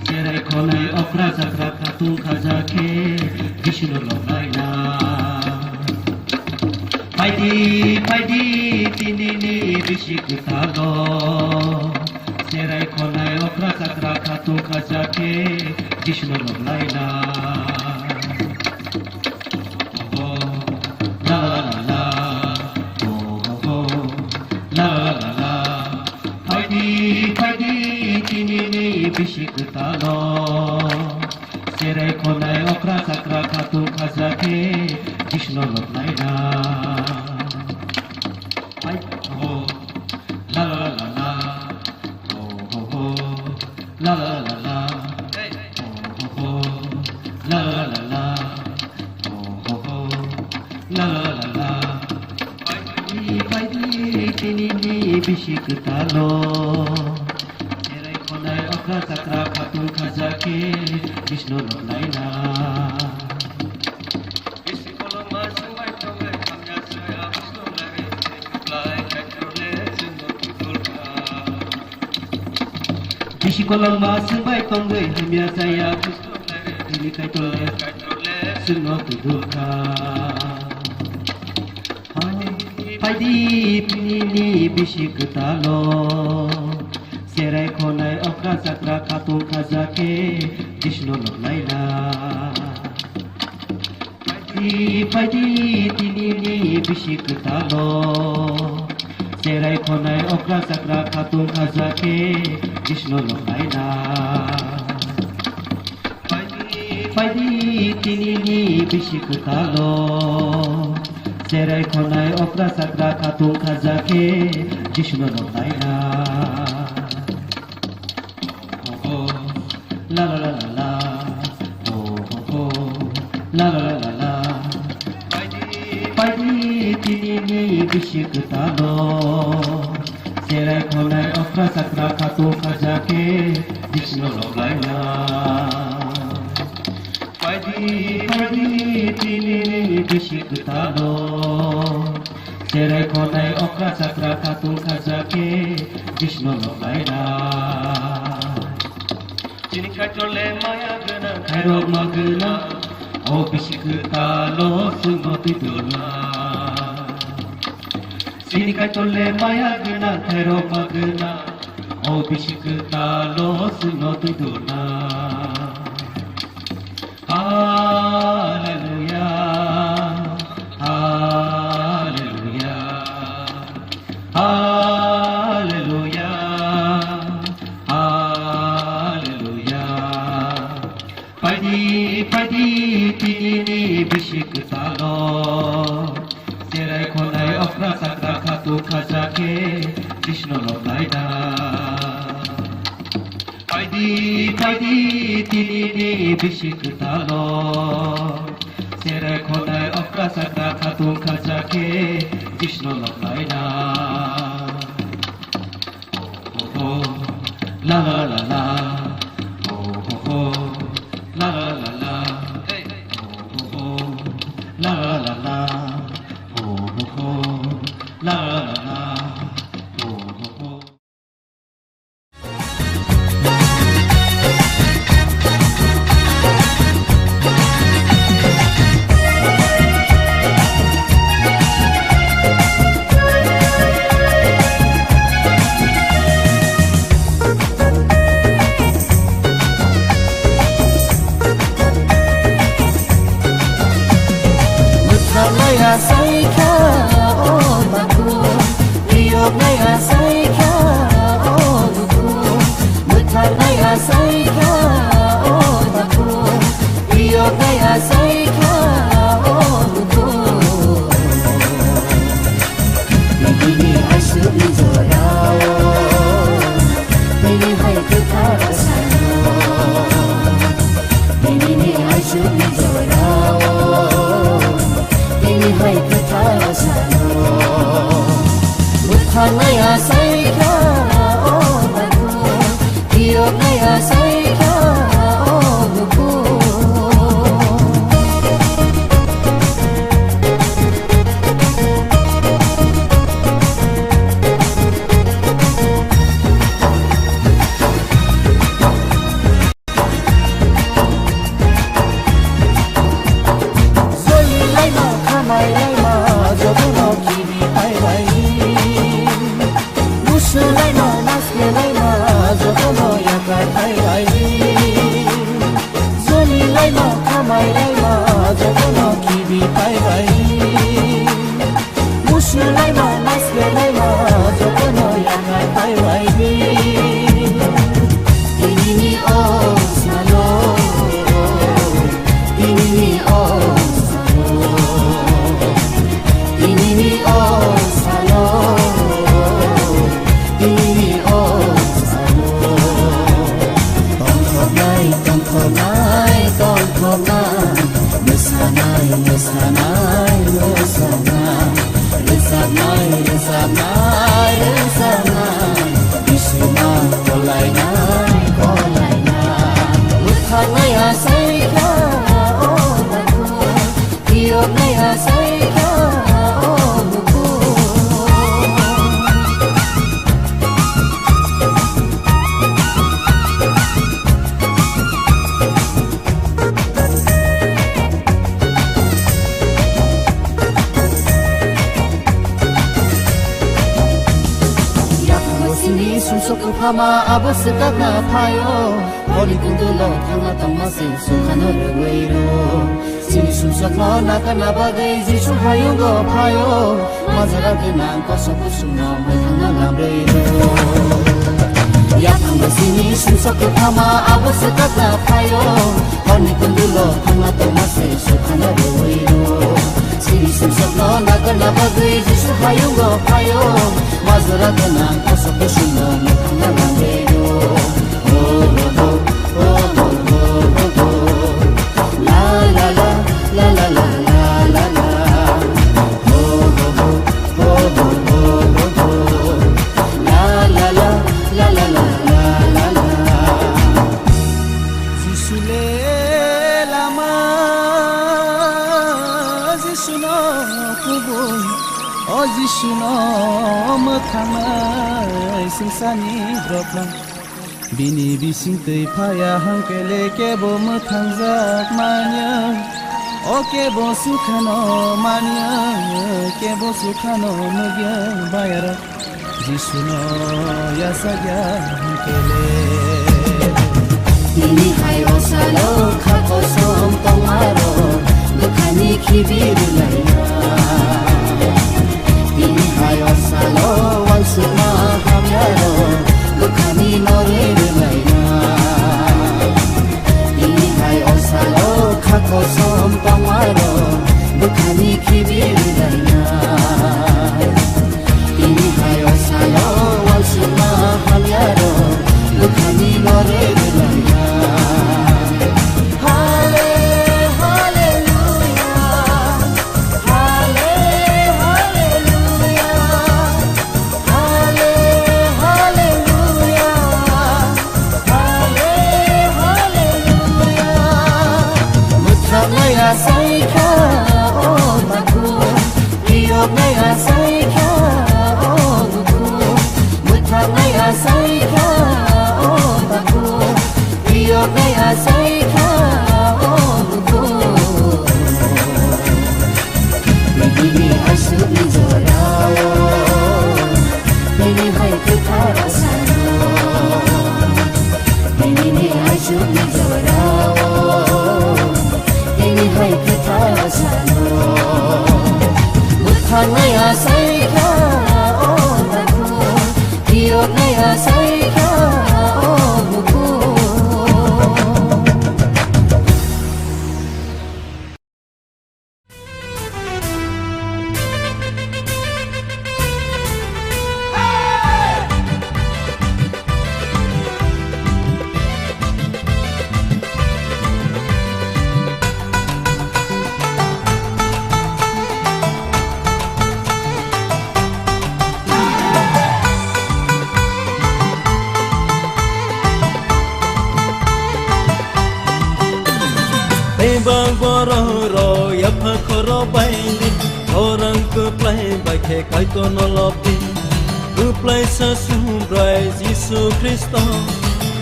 cherai khonai okra chakra khatung khaja khe Jisuno loblaina. Phaidi, phaidi, tinini bisi kwtalo, cherai khonai okra chakra khatung khaja khe Jisuno loblaina. Oh, la, la, la, la. Oh, oh, oh. La, la, la, la. Phaidi, phaidi, tinini bisi kwtalo. Cherai khonai okra chakra khatung khaja khe Jisuno loblaina. Hai, oh, la, la, la, la. Oh, oh, oh. La, la, la, la. Oh, oh, oh. La, la, la, la. Oh, oh, oh. La, la, la, la. Phaidi, phaidi, tinini bisi kwtalo. Cherai khonai okra chakra khatung khaja khe Jisuno loblaina. Bisi kolokma swngbai tongwi hamya chaya Jisuno loblaina. Bisi kolokma swngbai tongwi hamya chaya Jisuno loblaina. Tini Kaitorle Jisuno tubukha. Phaidi, phaidi, tinini bisi kwtalo. Cherai khonai okra chakra khatung khaja khe Jisuno loblaina. Phaidi, phaidi, tinini bisi kwtalo. Cherai khonai okra chakra khatung khaja khe Jisuno loblaina. Phaidi, phaidi, tinini bisi kwtalo. Cherai khonai okra chakra khatung khaja khe Jisuno loblaina. Oh, oh, la, la, la, la, la. Oh, oh, oh, la, la, la, la, la. Phaidi, phaidi, tinini bisi kwtalo. Cherai khonai okra chakra khatung khaja khe Jisuno loblaina. Phaidi, phaidi, tinini bisi kwtalo. Cherai khonai okra chakra khatung khaja khe Jisuno loblaina. Chini Kaitorle maya gwnang, khairokma gwnang, o bisi kwtalo chwngno twi dona. Chini Kaitorle maya gwnang, khairokma gwnang, o bisi kwtalo chwngno twi dona. Hallelujah, hallelujah, hallelujah, hallelujah. Phaidi, phaidi, tinini bisi kwtalo. Cherai khonai okra chakra khatung khaja khe Jisuno loblaina. Phaidi, phaidi, tinini bisi kwtalo. Cherai khonai okra chakra khatung khaja khe Jisuno loblaina. Oh, oh, oh. La, la, la, la. Oh, oh, oh. La, la, la, la. Oh, oh, oh. La, la, la, la. Oh, oh, oh. La, la, la, la. Oh, oh, oh. Laima, nasle laima, jotono yakar pai bai di. Joli laima, khamai laima, jotono khibi pai bai di. Musle laima, nasle laima, jotono yakar pai bai di. Tinini o salo, tinini o salo, tinini o salo, tinini o salo. Tongthoknai, tongthoknai, tongthoknai, mwsanai, mwsanai, mwsanai. Rwchapnai, rwchapnai, rwchapnai, bisingma kolainai, kolainai. Mwthangnai achaikha, o bakhu, phiyoknai achaikha, o bukhu. Yakung simi sumsok kwphama abo swkakna phaio. Holi kundulo thangna tongma se sukhano rwui rwo. Sini sumsokno nakarna bagwi Jisu hayungo phaio. Majra gwnang kosok kusumno mwthangna lamrwi rwo. Yaphango sini sumsok kwthama abo swkakna phaio. Horni kundulo thangna tongma se sukhano rwui rwo. Sini sumsokno nakarna bagwi Jisu hayungo phaio. Majra gwnang kosok kusumno mwthangna lamrwi rwo. Jisu le lama, Jisu no kubui, o Jisu no mwthangnai swngcharni borok no. Bini bising twi phaya hwnkele kebo mwthangjak manya. O kebo sukhano manya, kebo sukhano nugya bayara. Jisuno yasagya hwnkele. Tini hai o salo kha kosom tongmaro, bwkhani khibi rwlaiya. Tini hai o salo wansukma hamyaro, bwkhani nore rwlaina. Tini hai o salo kha kosom tongmaro, bwkhani khibi rwlaina. Tini hai o salo wansukma hamyaro, bwkhani nore rwlaina. Hale, haleluya. Hale, haleluya. Hale, haleluya. Hale, haleluya. Mwthangwi achaikha, o bakhu. Phiyoknai achaikha, o bukhu. Mwthangwi achaikha, o bakhu. Phiyoknai achaikha, o bukhu. Nini asukni jorao, nini hai kwthar sano. Nini asukni jorao, nini hai kwthar sano. Mwthangwi achaikha, o bakhu, phiyoknai achaikha, o bukhu. Bebak borok rok yapha khoro baidi, khorang kwplai bai khe Kaitorno lobdi. Kwplaisa Subrai Jisu Khristo,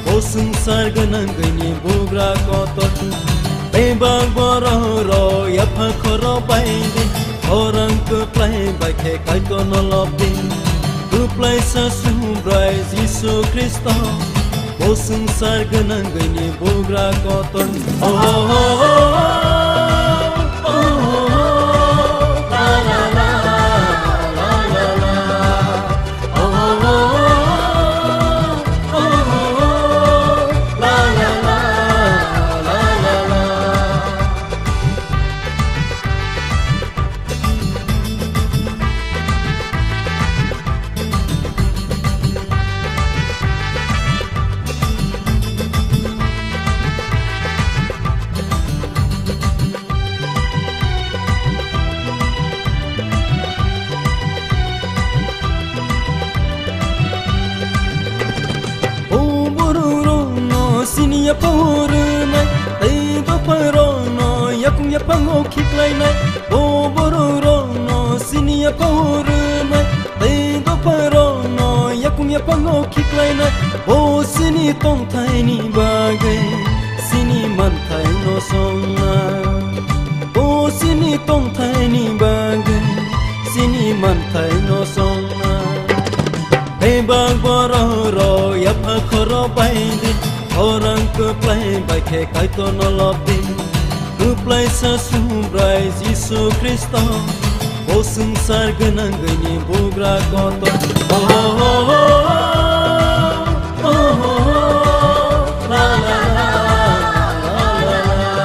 bo swngchar gwnangwini bugra kotor. Bebak borok rok yapha khoro baidi, khorang kwplai bai khe Kaitorno lobdi. Kwplaisa Subrai Jisu Khristo, bo swngchar gwnangwini bugra kotor. Oh, oh, oh, oh, oh, oh, la, la, la, la, la, la. Oh, oh, oh, oh, oh, oh, la, la, la, la, la, la. O borok rokno sini yapha rwnai, tei dopha rokno yakung yaphango khiklainai. O borok rokno sini yapha rwnai, tei dopha rokno yakung yaphango khiklainai. Bo sini tongthaini bagwi sini manthaino songnai. Bo sini tongthaini bagwi sini manthaino songnai. Bebak borok rok yapha khorok baidi, khorang kwplai bai khe Kaitorno lobdi. Kwplaisa Subrai Jisu Khristo, bo swngchar gwnangwini bugra kotor. Oh, oh, oh, oh, oh, oh, la, la, la, la, la, la.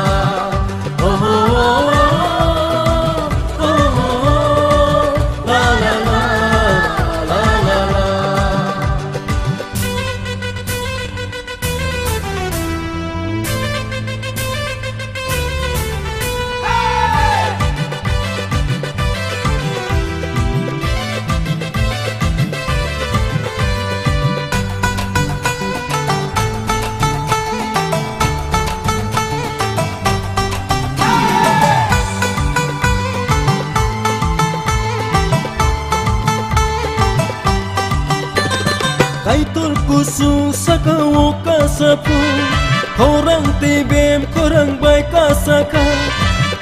Kaitor kusung saka o kasa phung, khorang tei bem khorang bai kasa kha.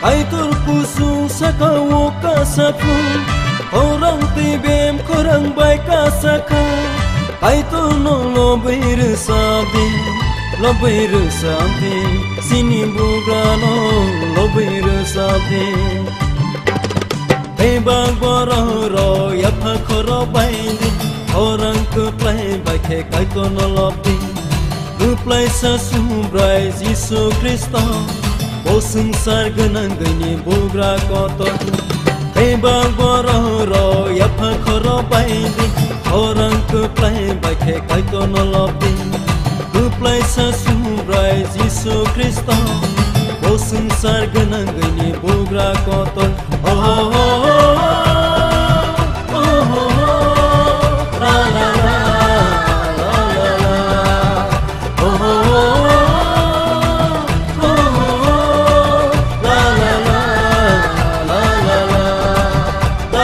Kaitor kusung saka o kasa phung, khorang tei bem khorang bai kasa kha. Kaitorno lobwi rwsap di, lobwi rwsap di, sini bugrano lobwi rwsap di. Bebak borok rok yapha khorok bai di, khorang kwplai bai khe Kaitorno lobdi. Kwplaisa Subrai Jisu Khristo, bo swngchar gwnangwini bugra kotor. Bebak borok rok yapha khorok bai di, khorang kwplai bai khe Kaitorno lobdi. Kwplaisa Subrai Jisu Khristo, bo swngchar gwnangwini bugra kotor. Oh, oh, oh, oh, oh, oh, oh, la, la, la, la, la, la. Oh, oh, oh, oh, oh, oh, oh, la, la, la, la, la, la.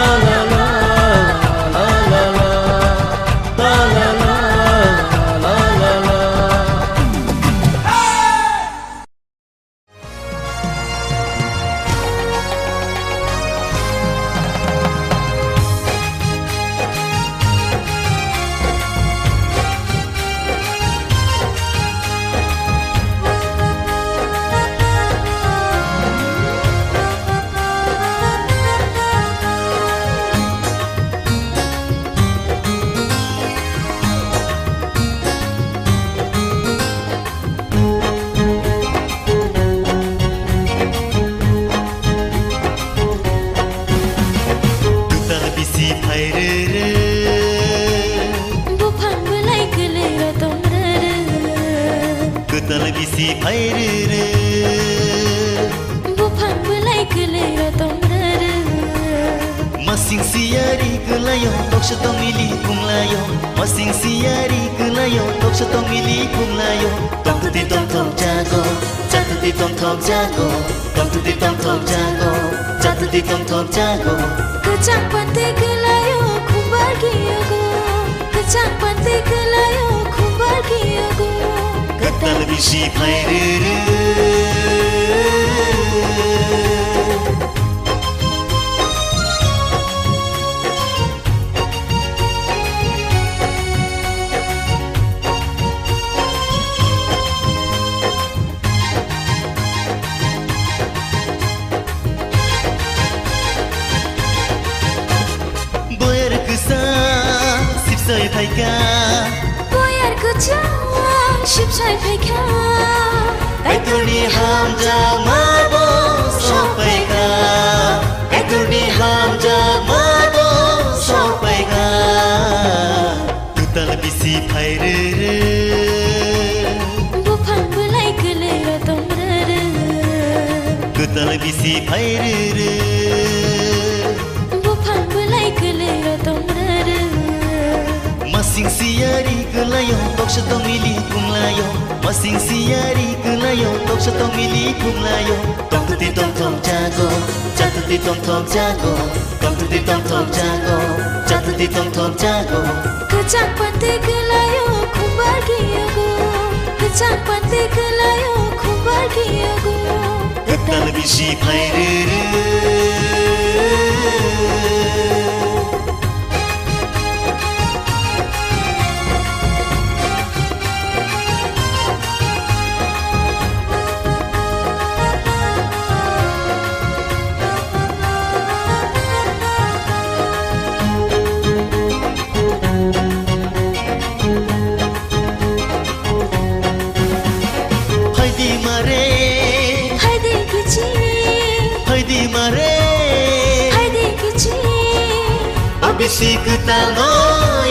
Kwtal bisi phai rwrwk. Buphang bwlai kwlwi rw tong rwrwk. Kwtal bisi phai rwrwk. Buphang bwlai kwlwi rw tong rwrwk. Masing siyari kwlaio, toksa tongmili phunglaio. Masing siyari kwlaio, toksa tongmili phunglaio. Tongtwtwi tongthok jago, chatwtwi tongthok jago. Tongtwtwi tongthok jago, chatwtwi tongthok jago. Kwchang pantwi kwlaio, khumbar kiyago. Kwchang pantwi kwlaio, khumbar kiyago. Kwtal bisi phai rwrwk. Boyar kwchang sipsai phaikha. Kaitorni hamjakma bo sokphaikha. Kaitorni hamjakma bo sokphaikha. Kwtal bisi phairwrwk. Buphang bwlai kwlwi rotom rwrwk. Kwtal bisi phairwrwk. Buphang bwlai kwlwi rotom rwrwk. Masing siyari kwlaio, toksa tongmili phunglaio. Masing siyari kwlaio, toksa tongmili phunglaio. Tongtwtwi tongthok jago, chatwtwi tongthok jago. Tongtwtwi tongthok jago, chatwtwi tongthok jago. Kwchang pantwi kwlaio, khumbar giyago. Kwchang pantwi kwlaio, khumbar giyago. Kwtal bisi phairwrwk. Phaidi mare. Phaidi kichi. Phaidi mare. Phaidi kichi. Abisi kwtal no